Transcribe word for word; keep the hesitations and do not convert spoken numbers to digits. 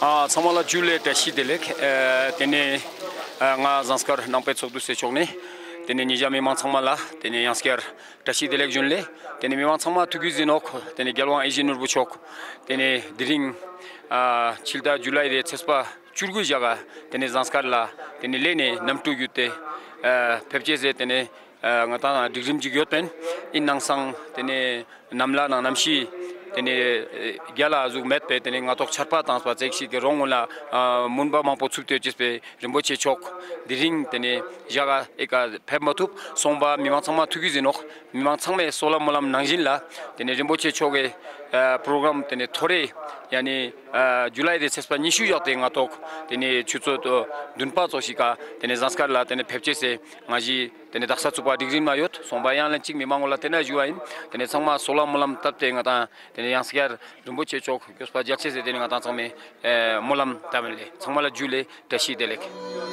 ཨ། ཚང་མ་ལ་ཇུ་ལེ་བཀྲ་ཤིས་བདེ་ལེགས། ཨ། དེ་ནས་ཨ། ང་ཟངས་དཀར་ནང་པའི་ཚོགས་འདུ་ཟེར་ཕྱོགས་ནས་དེ་ནས་ཉེ་ཞ་མི་མང་ཚང་མ་ལ་དེ་ནས་ཡང་སྐྱར་བཀྲ་ཤིས་བདེ་ལེགས་ཞུ་ལེ། དེ་ནས་མི་མང་ཚང་མ་ཐུགས་རྗེ་གཟིགས་ནོག། དེ་ནས་རྒྱལ་དབང་ཡིད་བཞིན་ནོར་བུ་མཆོག་དེ་ནས་དེ་རིང་ཨ། ཕྱི་ཟླ་ཇུ་ལའི་རེ་ཚེས་པ་བཅུ་དགུ་ཞག་ག་དེ་ནས་ཟངས་དཀར་ལ་དེ་ནས་ལས་ནས་གནམ་གྲུ་བརྒྱུད་དེ་ཨ། ཕེབས་ཅེས་ཟེར་དེ་ནས་ཨ། ང་དང་སྒྲིག་རིམ་ཅིག་ཡོད་པས། ཡིན་ནང་སང་དེ་ནས་གནམ་ལ་ནང་གནམ་གཤིས་དེ་ནས་ཨ། རྒྱ་ལ་ཟུག་མེད་པས། དེ་ནས་ང་ཏོག་ཆར་པ་དང་སྤ་ཚེག་ཤིག་གི་རོང་ངོ་ལ་ཨ། མུན་པ་མང་པོ་ཚུབ་སྟེ་ཡོད་ཅེས་པས། རིན་པོ་ཆེ་མཆོག་དེ་རིང་དེ་ནས་ཞག་ག་ཨེ་ཀ་ཕེབས་མ་ཐུབ་སོང་པ། མི་མང་ཚང་མ་ཐུགས་རྗེ་གཟིགས་ནོག། མི་མང་ཚང་མས་གསོལ་བ་སྨོན་ལམ་ནང་བཞིན་ལ་དེ་ནས་རིན་པོ་ཆེ་མཆོག་གི་ཨ། པྲོ་གྲམ་དེ་ནས་ཐོ་རེ་ཡ་ནི་ཨ། ཇུ་ལའི་རེ་ཚེས་པ་ཉི་ཤུ་ཞག་དེ་ང་ཏོག་དེ་ནས་ཆུ་ཚོད་བདུན་པ་ཙོགས་ཤིག་ག་དེ་ནས་ཟངས་དཀར་ལ་དེ་ནས་ཕེབས་ཅེས་ཟེར་ང་ཞི་དེ་ནས་དག་ས་ཚུགས་པ་སྒྲིག་རིམ་ན་ཡོད། སོང་པ་ཡང་ལན་གཅིག་མི་མང་ངོ་ལ་དེ་ན་ཞུ་བ་ཡིན། དེ་ནས་ཚང་མ་གསོལ་བ་སྨོན་ལམ་བཏབ་སྟེ་ང་དང་དེ་ནས་ཡང་སྐྱར་རིན་པོ་ཆེ་མཆོག་མགྱོགས་པ་མཇལ་ཅེས་ཟེར་དེ་ནས་ང་དང་ཚང་མས་ཨ། སྨོན་ལམ་བཏབ་ཡིན་ལེ། ཚང་མ་ལ་ཇུ་ལེ་བཀྲ་ཤིས་བདེ་ལེགས།